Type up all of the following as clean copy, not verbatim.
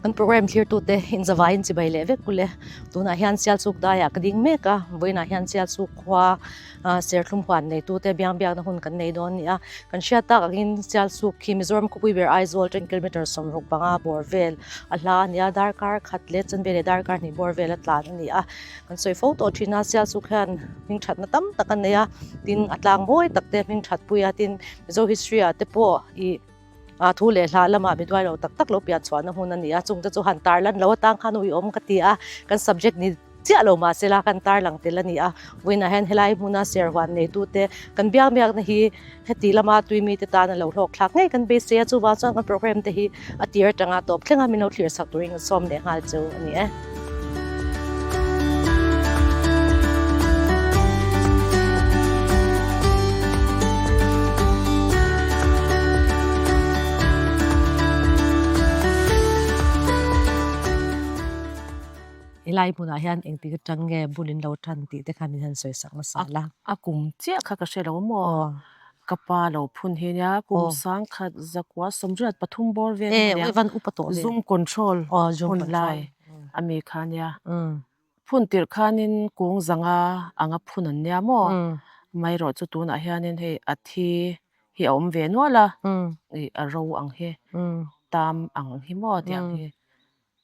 Kan program thlirtute inzavaiin chibai leh vek ule. Tunah hian Sialsuk daiah ka ding mek a, vawiinah hian Sialsuk khua serthlum huan neitute biang biakna hun kan nei dawn a ni a. Kan hriat tak angin Sialsuk khi Mizoram khawpui ber Aizawl ten kilometre 60 panga bawr vel a hla a ni a, darkar khat leh chanve leh darkar hnih bawr vel a tlan a ni a. Kan sawi fo tawh thin a, Sialsuk hian hming thatna tam tak a nei a, tin a tlang mawi tak te hming that pui a, tin Mizo history ah te pawh ih A thu leh hla lamah mi duai lo tak tak lo pian chhuahna hmun a ni a, chungte chu han tar lan lo atang khan uiawm ka ti a, kan subject ni chiah lo mahse la kan tar lang tel a ni a, vawiinah hian helai hmuna serhuan neitute kan biak biakna hi heti lama tui mite tan a lo hlawk thlak ngei kan beisei a, chuvang chuan kan program te hi a tir atanga tawp thleng a min lo thlir sak turin kan sawm leh nghal chu a ni e. Helai hmunah hian engtik atang nge bul in lo tan tih te kha min han sawi sak hmasa la. A kum chiah kha ka hre lo maw? Ka pa lo phun hi nia kum sangkhat zakua sawmriat pathum bawr vel ania zoom control hun lai a mi kha nia phun tirh khanin kung zanga anga phun an nia maw amaherawh chu tunah hianin hei a thi hi a awm ve nual a ih a ro ang hi tam ang hi maw tiang hi.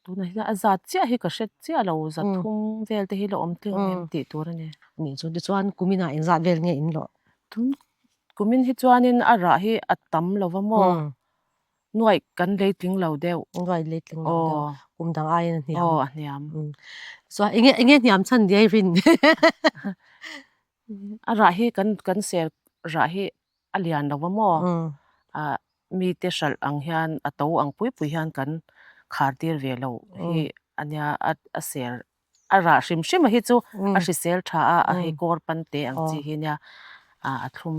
Tunah hian a zat chiah hi ka hre chiah lo, zat thum vel te hi la awm tling em tih tur a ni. Nih chu tichuan kuminah engzat vel nge in lawh? Tun kumin hi chuanin a rah hi a tam lo va maw? Nuaih kan lei tling lo deuh. Nuaih lei tling lo deuh. Kum dang aiin a hniam. Aw a hniam. Chuan enge enge hniam chhan diai rin? A rah hi kan kan ser rah hi a lian lo va maw? Ah mite hralh ang hian a to ang pui pui hian kan khar tir ve lo hi a nia a ser a rah hrim hrim a hi chu a hrisel tha a a hei kawr pan te ang chi hi nia a thlum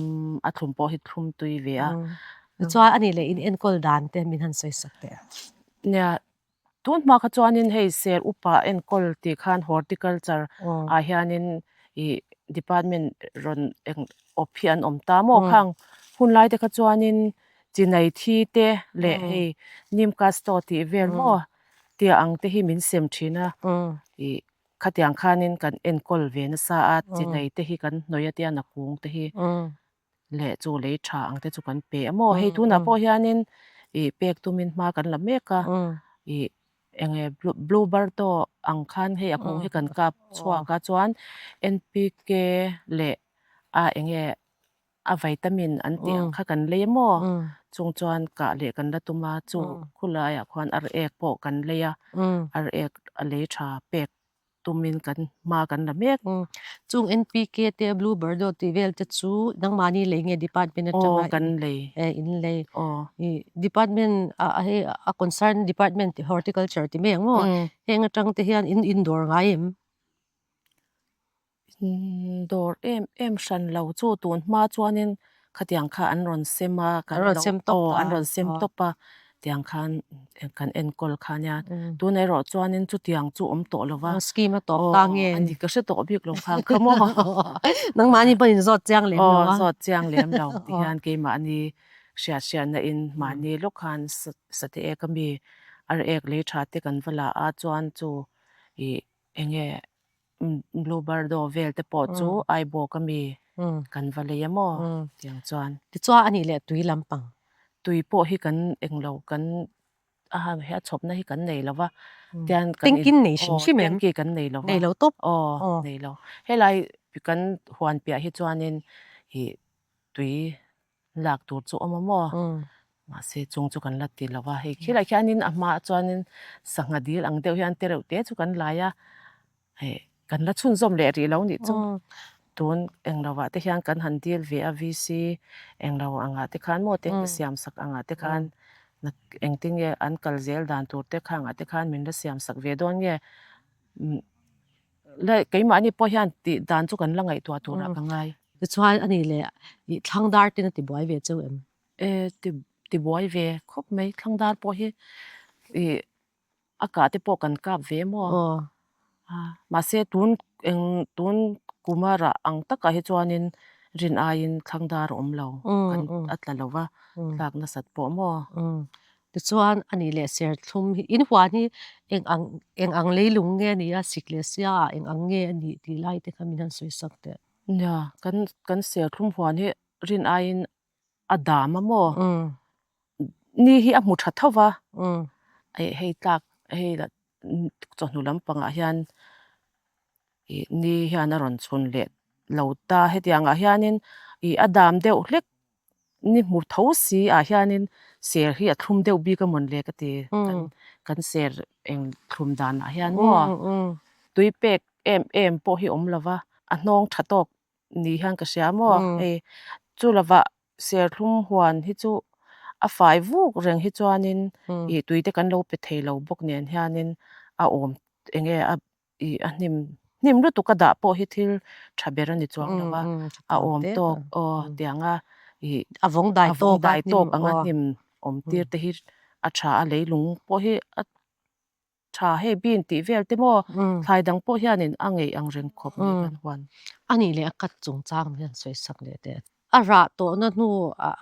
a thlum pawh hi thlum tui ve a. Chuan a nih leh in enkawl dan te min han sawi sak teh a. Nia Tun hma kha chuanin hei ser upa enkawl tih khan horticulture ah hianin ih department rawn eng awp hi an awm ta maw khang hun lai te kha chuanin chinai thi te leh hei neem castor tih vel maw tia ang te hi min sem thin a ih khatiang khanin kan enkawl ve nasa a chinai te hi kan hnawih a tiang a kung te hi. leh chu lei tha ang te chu kan pe a maw hei tunah pawh hianin ih pek tumin hma kan la mek a ih eng nge blue barto ang khan hei a kung hi kan kap chhuak a chuan N_P_K leh a eng nge a vitamin an tih ang kha kan lei a maw chung chuan kah leh kan la tum a chu khulaiah khuan ar ek pawh kan lei a ar ek a lei tha pek tumin kan hma kan la mek. Chung NPK te Blue Bordeaux tih vel te chu nangmahni lei nge department atanga Aw kan lei. In lei. Aw. Department a hei a concern department horticulture ti mai ang maw? Heng atang te hian in indawr ngai em? Dawr em em hran lo chu tun hma chuanin khatiang kha an rawn sem a kan rawn sem tawp a an rawn sem tawp a tiang khan kan enkawl kha nia tunah erawh chuanin chutiang chu awm tawh lo va scheme a tawp ta nge ani ka hre tawh bik lo khang kha maw nangmahni pawh in zawt chiang lem lo a zawt chiang lem lo ti hian keimahni hriat hriatna in mahni lawk khan sate ek ami ar ek lei tha te kan va la a chuan chu ih enge Blue Bardo vel te pawh chu Aibawk ami kan va lei a maw tiang chuan. Tichuan a nih leh tui lampang. Tui pawh hi kan englo kan a he a chhawpna hi kan nei lo va tian kan Tank-in nei hrim hrim em? Tank-i kan nei lo va. Nei lo tawp. Aw nei lo. Helai kan huan piah hi chuanin ih tui lak tur chu awm a maw? Mahse chung chu kan la ti lo va, hei khilai khianin a hmaah chuanin sangha dil ang deuh hian te reuh te chu kan lai a, hei kan la chhunzawm leh rih lo nih chu. Tun eng lovah te hian kan han dil ve a VC eng lo angah te khan maw tank siam sak angah te khan engtin nge an kal zel dan tur te khangah te khan min la siam sak ve dawn nge. Le keimahni pawh hian tih dan chu kan la ngaihtuah turah ka ngai. Tichuan a nih leh ih thlangdar ten a ti buai ve cheu em? E ti ti buai ve khawp mai thlangdar pawh hi ih a kah te pawh kan kap ve maw? Aw. Mahse tun eng tun kuma rah ang takah hi chuanin rin aiin thlangdar a awm lo kan a tla lo va tlak nasat pawh maw? Tichuan a nih leh serthlum hi in huan hi eng ang eng ang leilung nge a nih a, sik leh sia ah eng ang nge a nih tih lai te kha min han sawi sak teh. Nia, kan kan serthlum huan hi rin aiin a dam a maw? Ni hi a hmu tha tho va, hei tlak hei la chawhnu lampangah hian ih ni hian a rawn chhun leh lo ta hetiang ah hianin ih a dam deuh hlek ni hmu tho si ah hianin ser hi a thlum deuh bik a mawn le ka ti kan kan ser eng thlum danah hian maw tui pek em em pawh hi awm lo va a hnawng tha tawk ni hian ka hria maw hei chu lovah serthlum huan hi chu a fai vuk reng hi chuanin ih tui te kan lo pe thei lo bawk nen hianin a awm eng nge a ih a hnim hnim lutuk a dah pawh hi thil tha ber a ni chuang lo va a awm tawk aw tiang a ih a vawng dai tawk dai tawk anga hnim awm tir te hi a tha a leilung pawh hi a tha hei bean tih vel te maw thlai dang pawh hianin a ngeih ang reng khawp mai kan huan. A nih leh a cut chungchang hian sawi sak leh teh. A rah tawhna hnu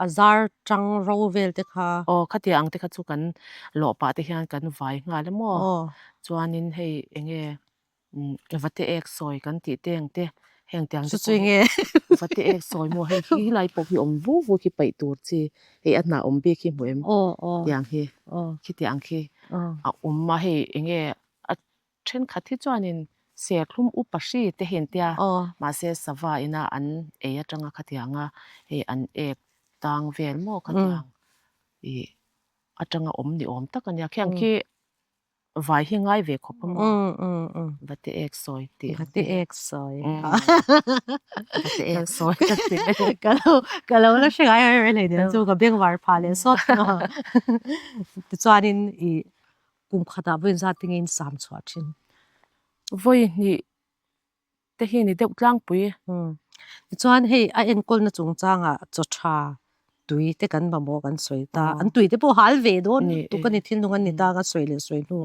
a zar tang ro vel te kha. Aw khatiang ang te kha chu kan lawh pah te hian kan vai nghal a maw. Chuanin hei eng nge vate ek sawi kan tih te ang te heng tiang te pawh hi vate ek sawi maw hei hi helai pawh hi awm vu vu khi paih tur chi hei a hnah awm bik hi hmu em tiang hi khitiang khi a awm a hei eng nge a thenkhat hi chuanin serthlum upa hri te hi an tia mahse sava ina an ei atanga khatianga hei an ek tang vel maw khatiang ih atanga awm ni awm tak a nia khiang khi Vai hi ngai ve khawp a maw? Vate ek sawi tih. Vate ek sawi. Vate ek sawi ka ti. Ka lo ka lo la hre ngai reng reng hleinem chu ka beng var phah leh sawt a. Tichuanin i kum khatah vawiin zat te nge in sam chhuah thin? Vawi hnih te hi ni deuh tlangpui. Tichuan hei a enkawlna chungchangah chaw tha tui te kan mamawh kan sawi ta. An tui te pawh hal ve dawn lutuk a ni thil nung an ni ta ka sawi leh sawi hnu.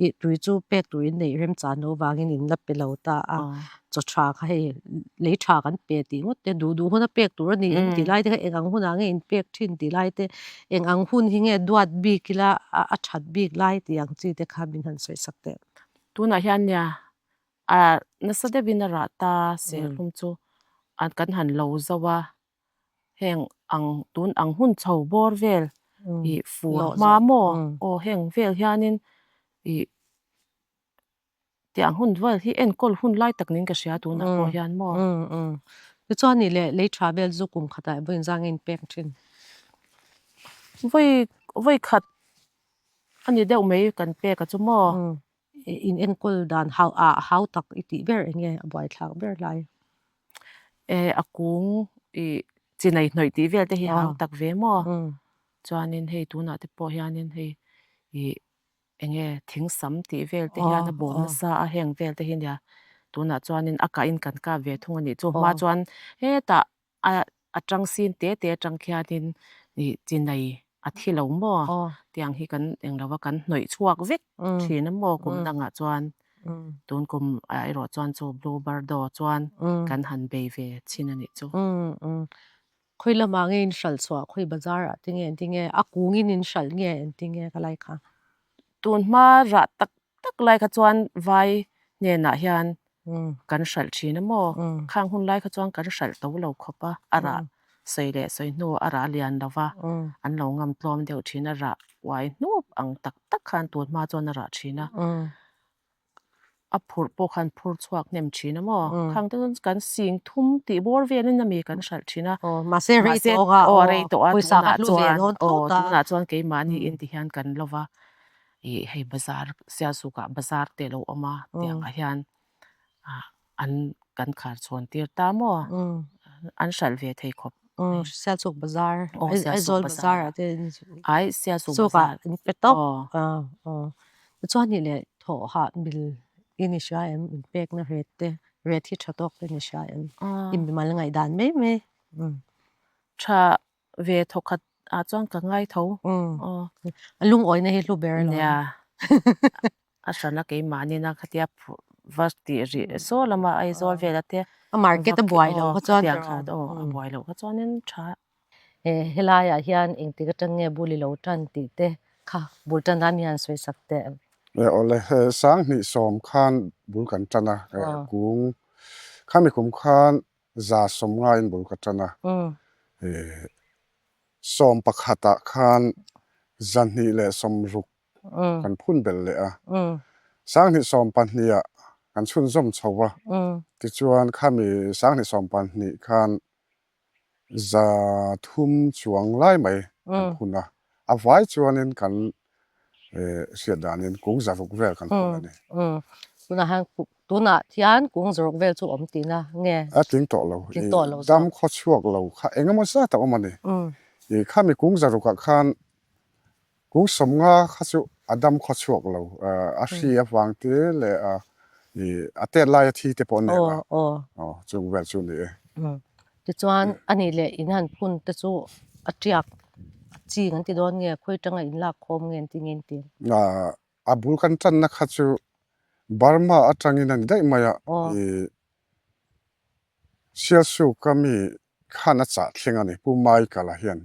Ih tui chu pek turin neih remchan loh vangin in la pe lo ta a. Chaw tha kha hei lei tha kan pe tih ngawt te duh duh huna pek tur a ni em tih lai te kha eng ang hunah nge in pek thin tih lai te eng ang hun hi nge duat bik ila a that bik lai tih ang chi te kha min han sawi sak teh. Tunah hian nia A nasa deuhin a rah ta serhlum chu a kan han lo zauh a, heng ang tun ang hun chho bawr vel ih fur hma maw aw heng vel hianin ih tiang hun vel hi enkawl hun lai tak niin ka hria tunah pawh hian maw. Tichuan nih leh lei tha vel zu kum khatah vawiin zang a inpek thin. Vawi vawi khat a ni deuh mai kan pek a chu maw. In enkawl dan hau ah hau tak i tih ber eng nge a buaithlak ber lai? E a kung i chinai hnawih tih vel te hi hau tak ve maw? Chuanin hei tunah te pawh hianin hei i eng nge thingsam tih vel te hian a bawm nasa a heng vel te hi nia tunah chuanin a kahin kan kap ve thung a nih chu hma chuan hetah A a tang sin te te atang khianin ih chinai a thi lo maw tiang hi kan eng lova kan hnawih chhuak vek thin a maw kum dangah chuan tun kum ah erawh chuan chu blue bardo chuan kan han bei ve chhin a nih chu. Khawi lamah nge in hralh chhuah khawi bazar ah te nge engtin nge a kungin in hralh nge engtin nge ka lai kha. Tun hma rah tak tak lai kha chuan vai hnenah hian kan hralh thin a maw? Khang hun lai kha chuan kan hralh to lo khawp a, a rah sawi leh sawi hnu a rah lian lo va, an lo ngam tlawm deuh thin a, rah uai hnup ang tak tak khan tun hma chuan a rah thin a, a phurh pawh khan phur chhuak hnem thin a maw? Khang te chuan kan sing thum tih bawr velin a mi kan hralh thin a, mahse rei tawh a, aw rei tawh a, tunah chuan aw tunah chuan keimahni in ti hian kan lo va. Ih hei bazar Sialsukah bazar te lo awm a tiangah hian ah an kan khar chhawn tir ta maw an hralh ve thei khawp mai. Sialsuk bazar Aizawl bazar ah te ai Sialsuk bazar in pe tawp chuan nih leh thawh hah mil i ni hria em in pekna ret te ret hi tha tawk te ni hria em i mimal ngaihdan mai mai. Tha ve thawkhat ah chuan ka ngai tho. Aw. A lungawina hi hlu ber lo. Nia. A hran a keimahni na khatia va tih rih saw lama Aizawl vela te. A market a buai loh kha chuan. Khatiang kha aw a buai loh kha chuanin tha. Helaiah hian engtik atang nge bul i lo tan tih te. Kha bul tan dan hian sawi sak teh. E awle 2010 khan bul kan tan a kung khami kum khan 150 in bul ka tan a 11 ah khan 260 kan phun belh leh a 2022 ah kan chhunzawm chho a tichuan khami 2022 khan 300 chuang lai mai kan phun a a vai chuanin kan hriat danin kung 600 vel kan phun a ni. Tunah hian tunah hian kung 600 vel chu awm tihna nge? A tling tawh lo. Dam khaw chhuak lo kha engemaw zat a awm a ni. Khami kung 600 ah khan kung 50 kha chu a dam khaw chhuak lo. A hri avang te leh a tet lai a thi te pawh a ni ang a. Chung vel chu a ni e. Tichuan a nih leh in han phun te chu a tiak a ching an ti dawn nge khawi tanga in lak khawm nge an ti nge an ti? A bul kan tanna kha chu Burma atangin a ni daih mai a, Sialsuk a mi khan a chah thleng a ni, Pu Michael-a hian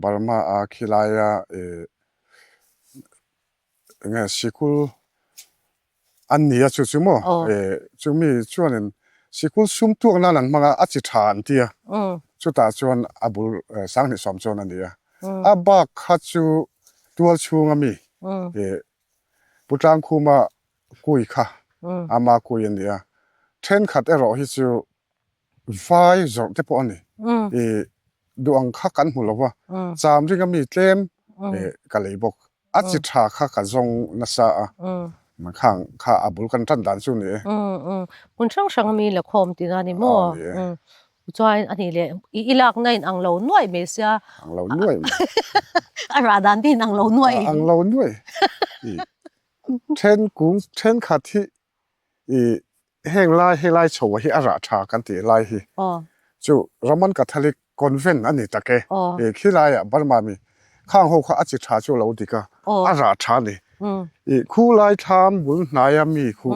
Burma a khilaia enge sikul an ni a chu chu maw chumi chuanin sikul sum tuak nan an hmang a, a chi tha an ti a, chutah chuan a bul 2010 chuan a ni a, a bak kha chu tual chhunga mi Pu Tlangkhuma kui kha ama kui a ni a, thenkhat erawh hi chu vai zawrh te pawh a ni. Duh ang kha kan hmu lo va, cham ringa mi tlem ka lei bawk. A chi tha kha ka zawng nasa a, khang kha a bul kan tan dan chu ni e. Hmun hrang hrang ami la khawm tihna a ni maw? Chuan a nih leh i lakna in ang lo nuaih mai sia. Ang lo nuaih mai. A rah dan te in ang lo nuaih. Ang lo nuaih. Then kung thenkhat hi i heng lai he lai chho hi a rah tha kan tih lai hi chu Roman Catholic Convent a ni tak e. I khilaiah Burma mi khang ho kha a chi tha chu a lo dik a, a rah tha a ni. I khu lai thlam bul hnaia mi khu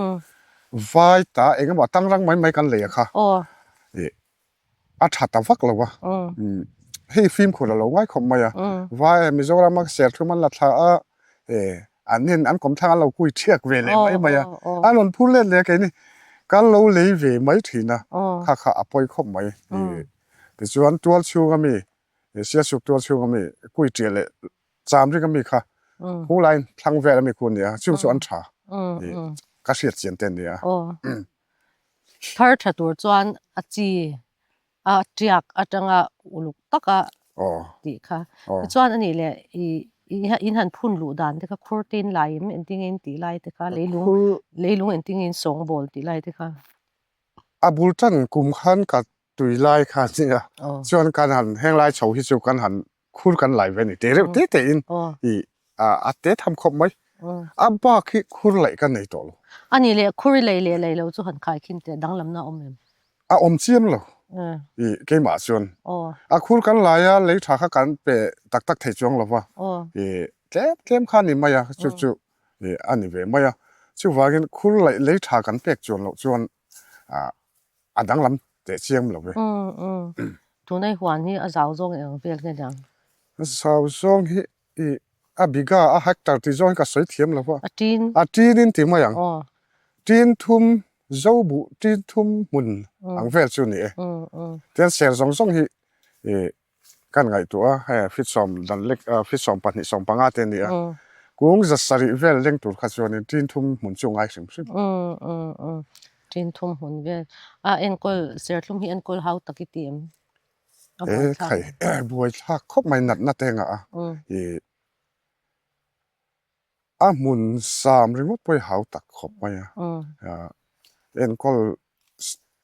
vai ta eng emaw tangrang mai mai kan lei a kha i a tha ta vak lo a. Hei fimkhur a lo ngai khawp mai a. Vai Mizorama serthlum an la thla a e an in an kawmthlang an lo kui thiak ve leh mai mai a. An rawn phur let leh a keini kan lo lei ve mai thin a kha kha a pawi khawp mai. Tichuan tual chhunga mi Sialsuk tual chhunga mi kui ṭiah leh cham ring ami kha hu laiin thlang vel ami khu a ni a, chung chu an tha i ka hriat chian te a ni a. Thar tha tur chuan a chi a tiak atanga uluk taka tih kha. Tichuan a nih leh i in han phun luh dan te kha khur te in lai em engtin nge in tih lai te kha leilung leilung engtin nge in sawngbawl tih lai te kha. A bul tan kum khan ka tui lai kha a nia chuan kan han heng lai chho hi chu kan han khur kan lai ve a ni te reuh te te in i a te tham khawp mai a bak hi khur laih ka nei tawh lo. A nih leh khur i lei leh lei lo chu han khai khin teh danglamna a awm em? A awm chiam lo i keimah chuan a khur kan lai a lei tha kha kan pe tak tak thei chuang lo va i tlem tlem kha a ni mai a chu chu a ni ve mai a chuvangin khur laih lei tha kan pek chuan loh chuan a danglam teh chiang lo ve. Tunai huan hi a zau zawng eng vel nge niang? A zau zawng hi i a biga a hectare tih zawng hi ka sawi thiam lo va. A tin. A tin in ti mai ang. Tin thum zo buh tin thum hmun ang vel chu ni e. Tian ser zawng zawng hi i Kan ngaihtuah a, hei feet sawm dan lek feet 12 15 te a ni a, kung 700 vel leng tur kha chuanin tin thum hmun chu ngai hrim hrim. Tin thum hmun vel a enkawl serthlum hi enkawl hau tak i ti em? A buaithlak. E khai buaithlak khawp mai natna te ngah a, i A hmun sam ringawt pawh hi hau tak khawp mai a, enkawl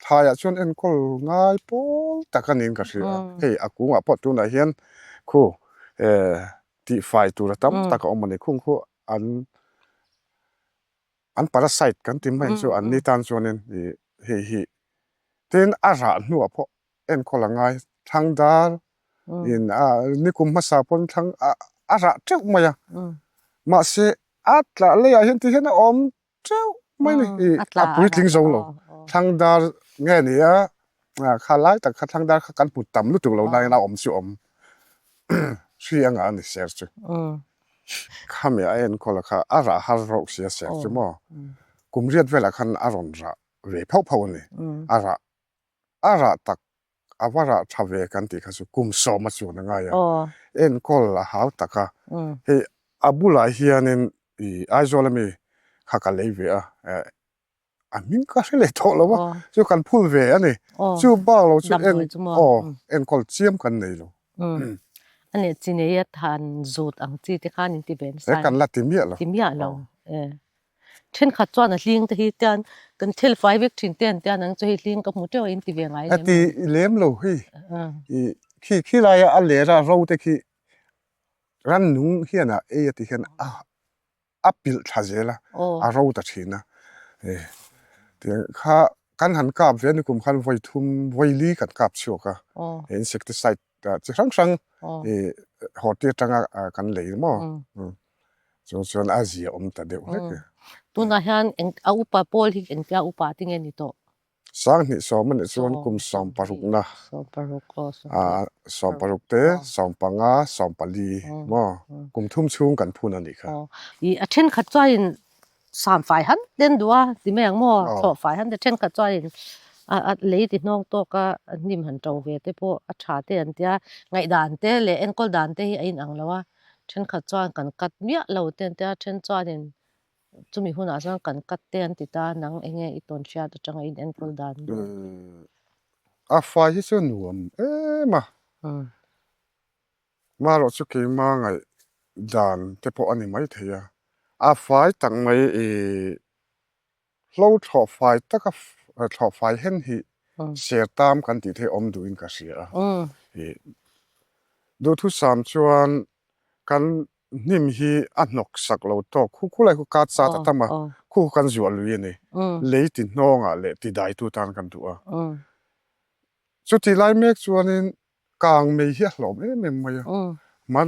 thlaiah chuan enkawl ngai pawl tak a niin ka hria a, hei a kungah pawh tunah hian khu tihfai tura tam tak a awm a ni, khung khu an an parasite kan ti mai chu an ni tan chuanin ih hei hi tin a rah hnuah pawh enkawl a ngai thlang dar in a nikum hmasa pawn thlang a rah teuh mai a mahse a tlah leiah hian ti hian a awm teuh mai a ni ih a puitling zo lo thlang dar nge ni a kha lai tak kha thlang dar kha kan hmu tam lutuk lo nain a awm chu awm hri anga a ni ser chu. Khami a enkawl a kha a rah har rawk sia ser chu maw? Kum riat velah khan a rawn rah ve phauh phauh a ni. A rah a rah tak a va rah tha ve kan tih kha chu kum sawm a chuan a ngai a. Enkawl a hau tak a. Hei a bulah hianin ih Aizawl ami kha ka lei ve a. A hming ka hre leh tawh lo a, chu kan phul ve a ni. Chu bak lo chu en aw enkawl chiam kan nei lo. A nih chi nei a than zut ang chi te khan in ti ve nasa. He kan la ti miah lo. Ti miah lo e. Thenkhat chuan a hling te hi tian kan thel fai vek thin te an tian ang chu hei hling ka hmu teuh a in ti ve ngai lem. A ti lem lo hei. Khi khi laia a ler a ro te khi rannung hian a ei a ti hian a a pilh thla zel a, a ro ta thin a. Kha kan han kap ve a ni kum khan vawi thum vawi li kan kap chhuak a, insecticide chi hrang hrang horti atanga kan lei maw chu chuan a zia awm ta deuh hlek e. Tunah hian a upa pawl hi engtia upa te nge ni tawh? Sanghnih sawm a nih chuan kum sawmparukna, sawmparuk te, sawmpanga, sawmpali maw kum thum chhung kan phun a nih kha. I a thenkhat chuanin samfai han ten duh a ti mai ang maw, thlawhfai han te thenkhat chuanin a lei ti hnawng tawk a hnim han to ve te pawh a tha te an tia, ngaihdan te leh enkawl dan te hi a inang lo a, thenkhat chuan kan cut miah lo te an tia, then chuanin Chumi hunah chuan kan cut te an ti ta, nang enge i tawn hriat atanga in enkawl dan ber? A fai hi chu nuam em a, marawh chu keima ngaih dan te pawh a ni maithei a, a fai tak mai i hlo thlawh fai taka thlawh fai hen hi ser tam kan tih theih awm duhin ka hria a, duhthusam chuan kan hnim hi a hnawk sak lo tawk khu khulai khu kat zat a tam a, khu khu kan zuah lui a ni. Lei ti hnawngah leh ti daitu tan kan duh a. Chuti lai mek chuanin kang mei hi a hlawm em em mai a. Man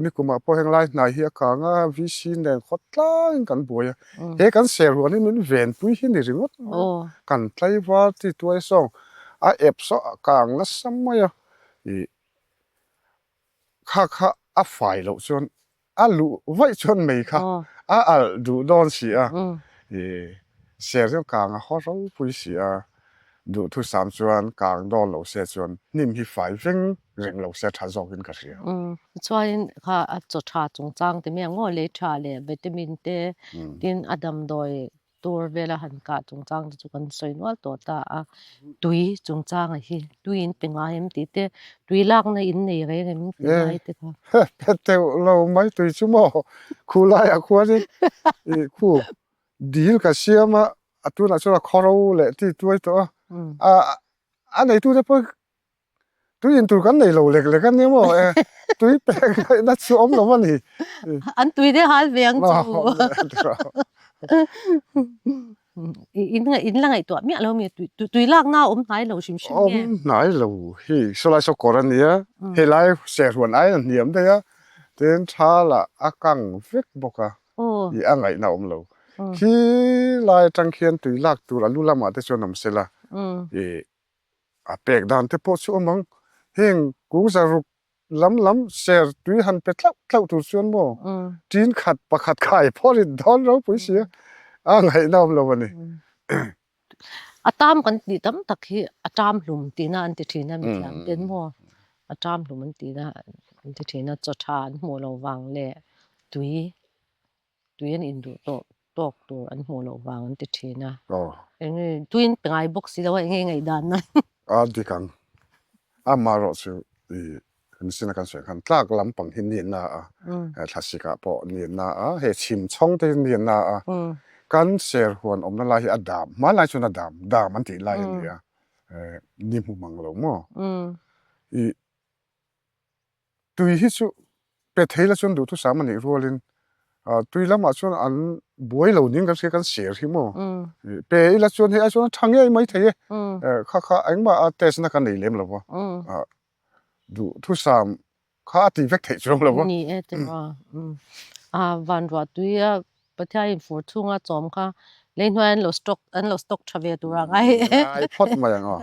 nikumah pawh heng lai hnai hi a kang a, VC nen khawt tlangin kan buai a. He kan ser huan hi min venpui hi ni ringawt mai a. Kan tlaivar ti tuai sawng a ep saw a kang nasa mai a. Ih Kha kha a fai loh chuan a luh vaih chuan mei kha a alh duh dawn si a, i ser chu kang a haw ropui si a, duhthusam chuan kang dawn lo se chuan hnim hi fai veng reng lo se tha zawkin ka hria. Chuanin kha a chaw tha chungchang te mai ang aw, lei tha leh vitamin te tin a damdawi Tur vela han kah chungchang te chu kan sawi nual tawh ta a, tui chungchanga hi tui in pe ngai em tih te, tui lakna in nei reng em tih lai te kha. Pe teuh lo mai tui chu maw khu laiah khuanin ih khu dil ka siam a, a tunah chuan a khawro leh ti tuai tawh a, a neitute pawh Tui in tur kan nei lo lek lek a nia maw e, tui pek ngaihna chu awm lo a ni. An tui deuh hal ve ang chu. In in la ngaihtuah miah lo mi tui lakna a awm hnai lo hrim hrim nge? Awm hnai lo hi sawlai saw kawr a nia, helai serhuan aiin a hniam daih a, tin tha lah a kang vek bawk a, i a ngaihna awm lo. Khi lai atang khian tui lak tur a lu lamah te chuan awm sela, i A pek dan te pawh chu awm ang. Heng kung zaruk lam lam ser tui han pe tlauh tlauh tur chuan maw tin khat pakhat khai phawt in dawn ropui si a, a ngaihna awm lo a ni. A tam kan tih tam tak hi a tam hlum tihna an ti thin a mithiam ten maw a tam hlum an tihna an ti thin a chaw tha an hmuh loh vang leh tui tui an induh tawh tawk tur an hmuh loh vang an ti thin a. Enge tui an pe ngai bawk si lo a enge ngaihdan na. A dik ang. Amaherawh chu i machine a kan sawi khan tlak lampang hi ni na a, thlasik ah pawh ni na a, hei chhim chhawng te hi ni na a, kan ser huan awmna lai hi a dam, hmanlai chuan a dam, dam an tih lai a ni a, ni hmu mang lo maw. I Tui hi chu pe thei la chuan duhthusam a nih rualin tui lamah chuan an buai lo ning kan hria kan ser hi maw pe ila chuan hei ai chuan a tha ngei mai thei e kha kha engmah a test na ka nei lem lo va duhthusam kha a tih vek theih chuang lo va. Ni e tiraw a vanruah tui a Pathianin fur chhunga chawm kha. Lei hnuai an lo stock an lo stock tha ve tur a ngai. Ngai phawt mai ang aw.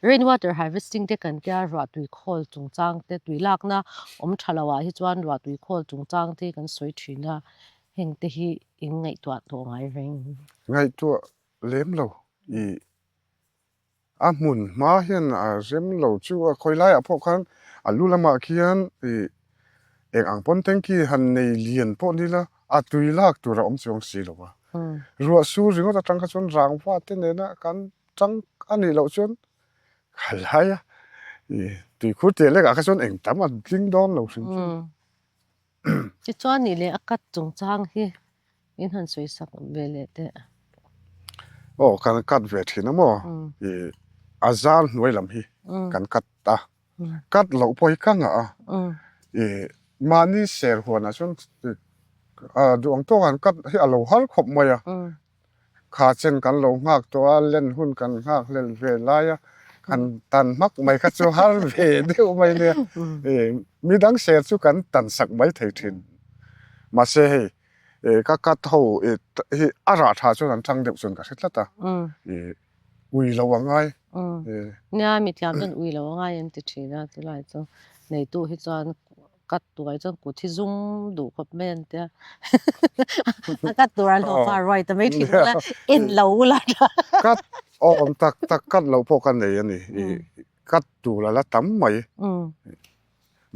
Rain water harvesting te kan tia ruah tui khawl chungchang te tui lakna awm tha lo ah hi chuan ruah tui khawl chungchang te hi kan sawi thin a, heng te hi in ngaihtuah tawh ngai reng. Ngaihtuah lem lo i a hmun hma hian a rem lo chu a khawi laiah pawh khan a lu lamah khian ih eng ang pawn tanky han nei lian pawh ni la a tui lak tur a awm chuang si lo va. Ruah sur ringawt atang kha chuan rangva te nena kan tang a nih loh chuan kha lai a ih tuikhur teh lekah kha chuan eng tam a tling dawn lo hrim hrim. Tichuan nih leh a cut chungchang hi in han sawi sak ve leh teh. Aw kan cut ve thin a maw? Ih a zar hnuai lam hi kan cut a, cut loh pawh hi ka ngah a, ih mahni ser huanah chuan duh ang tawk an cut hi a lo har khawp mai a. Kha chen kan lo nghak tawh a, len hun kan nghak hlel ve lai a, han tan hmak mai kha chu har ve deuh mai nia. Midang ser chu kan tan sak mai thei thin. Mahse hei ka cut ho hi a rah tha chuan an tang deuh chuan ka hre tlat a, ui lo a ngai. Nia mithiam chuan ui lo a ngai an ti thin a, chulai chu neitu hi chuan Cut tuai chuan kut hi zum duh khawp mai an tia. A cut tur an hlawh far ruai ta mai thin ula, en lo ula tha. Cut awm tak tak cut loh pawh ka nei a ni. Cut tur a la tam mai.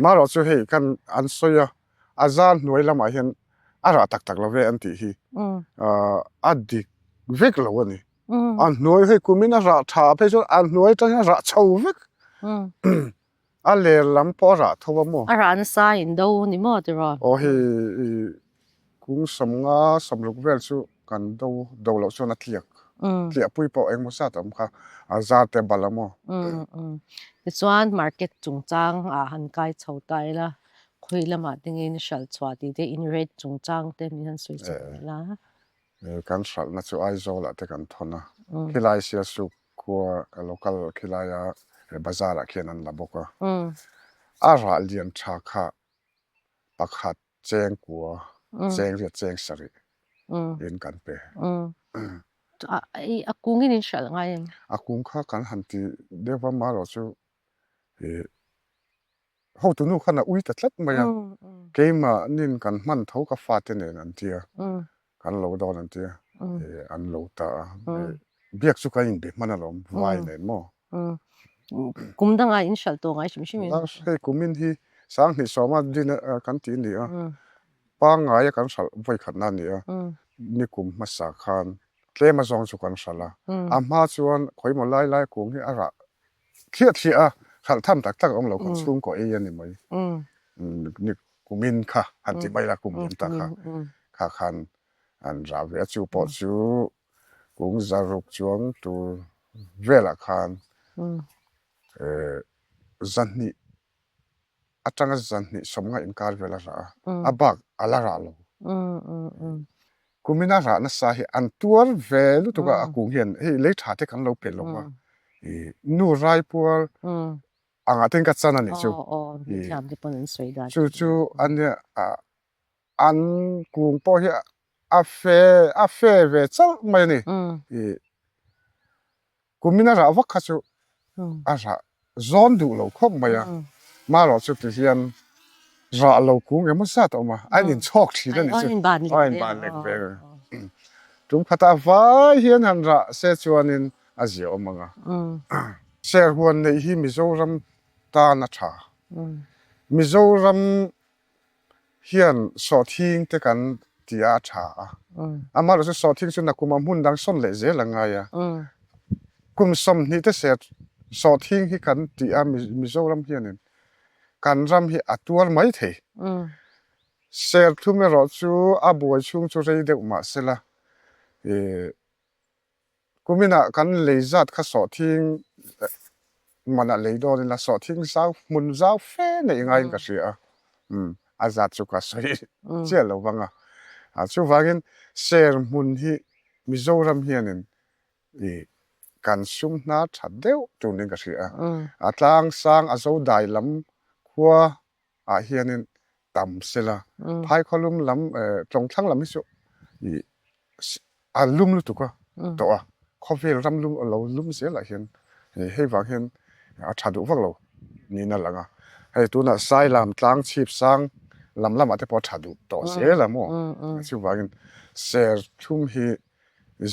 Marawh chu hei kan an sawi a, a zar hnuai lamah hian a rah tak tak lo ve an tih hi a dik vek lo a ni. A hnuai hei kumin a rah tha phei chuan a hnuai atang hian a rah chho vek. A ler lam pawh a rah tho a maw? A rah nasa in do ni maw tiraw? Aw hei i kung sawmnga sawmruk vel chu kan do do loh chuan a tliak. Tliahpui pawh engmaw zat a awm kha a zar te bal a maw? Tichuan market chungchang ah han kai chho ta ila khawi lamah te nge in hralh chhuah tih te in rate chungchang te min han sawi chho ila. Kan hralhna chu Aizawl ah te kan thawn a, khilai Sialsuk Khua local khilaia bazar ah khian an la bawk a, a rah lian tha kha pakhat cheng kua, cheng riat cheng sarih in kan pe. A kung in in hralh ngai em? A kung kha kan han ti deuh va marawh chu hotu nu khan a ui ta tlat mai a, keimahnin kan hman tho ka fate nen an tia, kan lo dawn an tia, an lo ta a, biak chu kan inbe hman alawm vai nen maw. Kum dangah in hralh tawh ngai hrim hrim in. Hei kumin hi Sanghnih sawma din kan ti a ni a, pangngaia kan hralh vawikhatna a ni a, nikum hmasa khan tlem azawng chu kan hralh a, a hma chuan khawimaw lai lai kung hi a rah Thliah thliah a, hralh tham tak tak a awm lo kan chhungkaw ei a ni mai. Ni kumin kha han ti mai la kum liam ta kha kha khan an rah ve a chu pawh chu kung zaruk chuang tur velah khan zahnih atanga zahnih sawmnga inkar vel a rah a, a bak a la rah lo. Kumina rah nasa hi an tuar ve lutuk a, a kung hian hei lei tha te kan lo pe lo va, ih nu raipuar angah ten ka chan a nih chu. Chu chu a nia an kung pawh hi a fe a fe ve chauh mai a ni. Ih Kumin a rah vak kha chu a rah zawn duh lo khawp mai a, marawh chu ti hian rah lo kung emaw zat a awm a, a inchhawk thin a nih chu, a inban lek ve a. Tum khatah vai hian han rah se chuanin a zia awm ang a. Serhuan neih hi Mizoram tan a tha. Mizoram hian sawhthing te kan ti a a tha a, amaherawhchu chu sawhthing chu nakum ah hmun dang sawn leh zel a ngai a, kum 20 te ser sawhthing hi kan ti a Mizoram hianin kan ram hi a tuar mai thei. Serthlum erawh chu a buai chhung chu rei deuh mah sela ih Kuminah kan lei zat kha sawhthing manah lei dawn ila sawhthing zau hmun zau fe neih ngaiin ka hria a, umm a zat chu ka sawi chiah lo vang a. Chuvangin ser hmun hi Mizoram hianin ih kan sum hna tha deuh tur niin ka hria a, a tlang sang a zo dai lam khua ah hianin tam sela phai khawlum lam tlawngthlang lam hi chu ih. a lum lutuk a tawh a, khawvel ram lum a lo lum zelah hian hei vang hian a tha duh vak lo niin a lang a, hei tunah Sailam tlang chhip sang lam lamah te pawh a tha duh tawh zel a maw chuvangin serthlum hi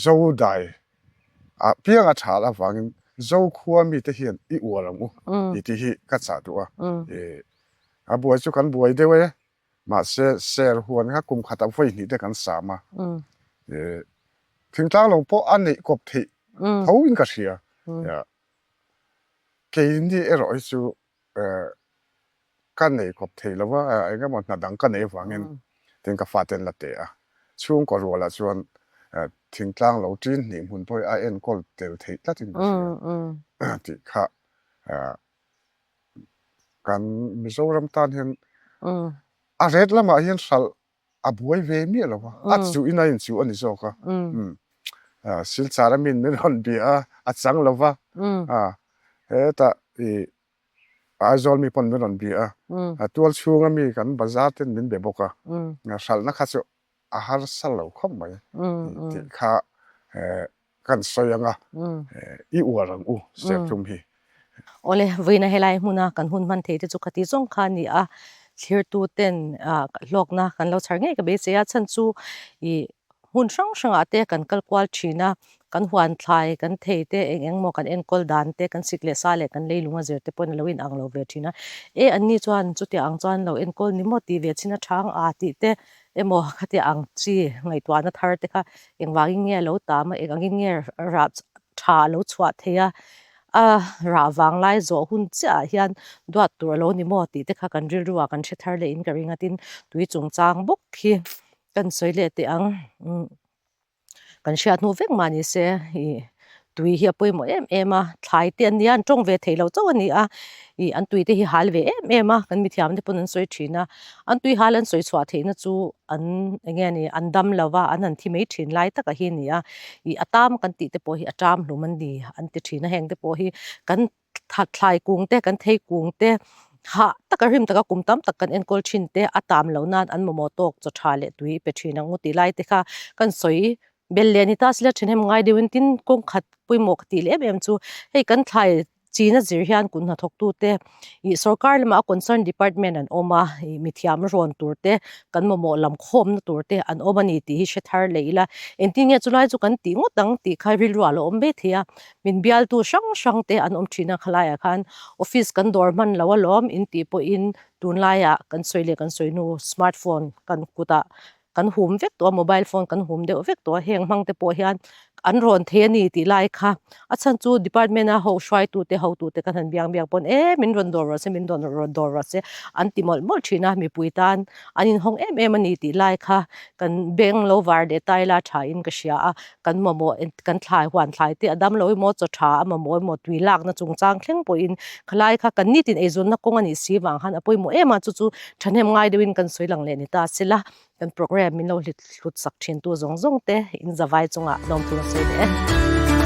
Zodai ah piang a tha avangin Zokhua mite hian i uar ang u tih tih hi ka chah duh a, a buai chu kan buai deuh e. Mahse, ser huan kha kum khatah vawi hnih te kan sam a, thingtlang lo pawh a neih kawp theih tho in ka hria. Keini erawh hi chu ka nei kawp thei lo va, eng emaw hna dang ka neih avangin tin ka fate an la teh a. Chhungkaw rualah chuan thingtlang lo ṭin hnih hmun pawh hi a enkawl tel theih tlatin ka hria tih kha Kan Mizoram tan hian a ret lamah hian hralh a buai ve miah lo va, a chuhin a inchuh a ni zawk a. Silchar a min min rawn bia a, a chang lo va, hetah ih Aizawl mi pawn min rawn bia a, tual chhunga mi kan bazar ten min be bawk a, hralhna kha chu a harsa lo khawp mai tih kha kan sawi ang a, i uar ang u serthlum hi. Awle, vawiina helai hmuna kan hun hman thei te chu khati zawng kha a ni a, thlirtu ten hlawkna kan lo chhar ngei ka beisei a, chhan chu ih hmun hrang hrangah te kan kal kual thin a, kan huan thlai kan thei te eng eng maw kan enkawl dan te kan sik leh sa leh kan leilung a zir te pawhin a lo inang lo ve thin a, e anni chuan chutiang ang chuan lo enkawl ni maw tih ve chin a chhang a tih te emaw khatiang ang chi ngaihtuahna thar te kha engvangin nge a lo tam a, eng angin nge rah tha a lo chhuah thei a, a rah vang lai zawh hun chiah ah hian duat tur a lo ni maw tih te kha kan rilru ah kan hre thar leh in ka ring a tin tui chungchang bawk hi kan sawi leh teh ang. Kan hriat hnu vek mah ni se ih tui hi a pawimawh em em a, thlai te an nia an tawng ve thei lo chauh a ni a, ih an tui te hi hal ve em em a, kan mithiam te pawn an sawi thin a, an tui hal an sawi chhuah theihna chu an eng nge ni an dam lo va an han thi mai thin lai taka hi a ni a, ih a tam kan tih te pawh hi a tam hlum an ni an ti thin a, heng te pawh hi kan thlai kung te kan thei kung te hah taka rim taka kum tam tak kan enkawl thin te a tam loh nan an mamawh tawk chaw tha leh tui pe thin ang u tih lai te kha kan sawi bel leh a ni ta sila thahnem ngai deuhin tin kawng khat pawimawh ka tih leh em em chu hei kan thlai chin a zir hian kut hnathawk tu te ih sorkar lamah a concern department an awm a ih mithiam rawn tur te kan mamawh lam khawmna tur te an awm a ni tih hi hre thar leh ila engtin nge chulai chu kan tih ngawt ang tih kha rilru ah a lo awm mai thei a. Min bialtu hrang hrang te an awm thin a, khalaiah khan office kan dawr hman lo alawm in tih pawhin tunlaiah kan sawi leh kan sawi hnu smart phone kan kutah kan hum vek tawh a, mobile phone kan hum deuh vek tawh a, heng hmang te pawh hian an rawn thei a ni tih lai kha a chhan chu department a ho hruaitu te hotu te kan han biang biak pawn e min rawn dawr rawh se min rawn rawn dawr rawh se an ti mawlh mawlh thin a, mipui tan an inhawng em em a ni tih lai kha kan beng lo var leh ta ila tha in ka hria a. Kan mamawh kan thlai huan thlai te a dam lo emaw chaw tha a mamawh emaw tui lakna chungchang thleng pawhin khalai kha kan nitin eizawnna kawng a nih si vang khan a pawimawh em a chu chu thahnem ngai deuhin kan sawi lang leh ni ta sela kan programme min lo hlut sak thin tu zawng zawng te in zavai chungah lawmthung a sawi leh e.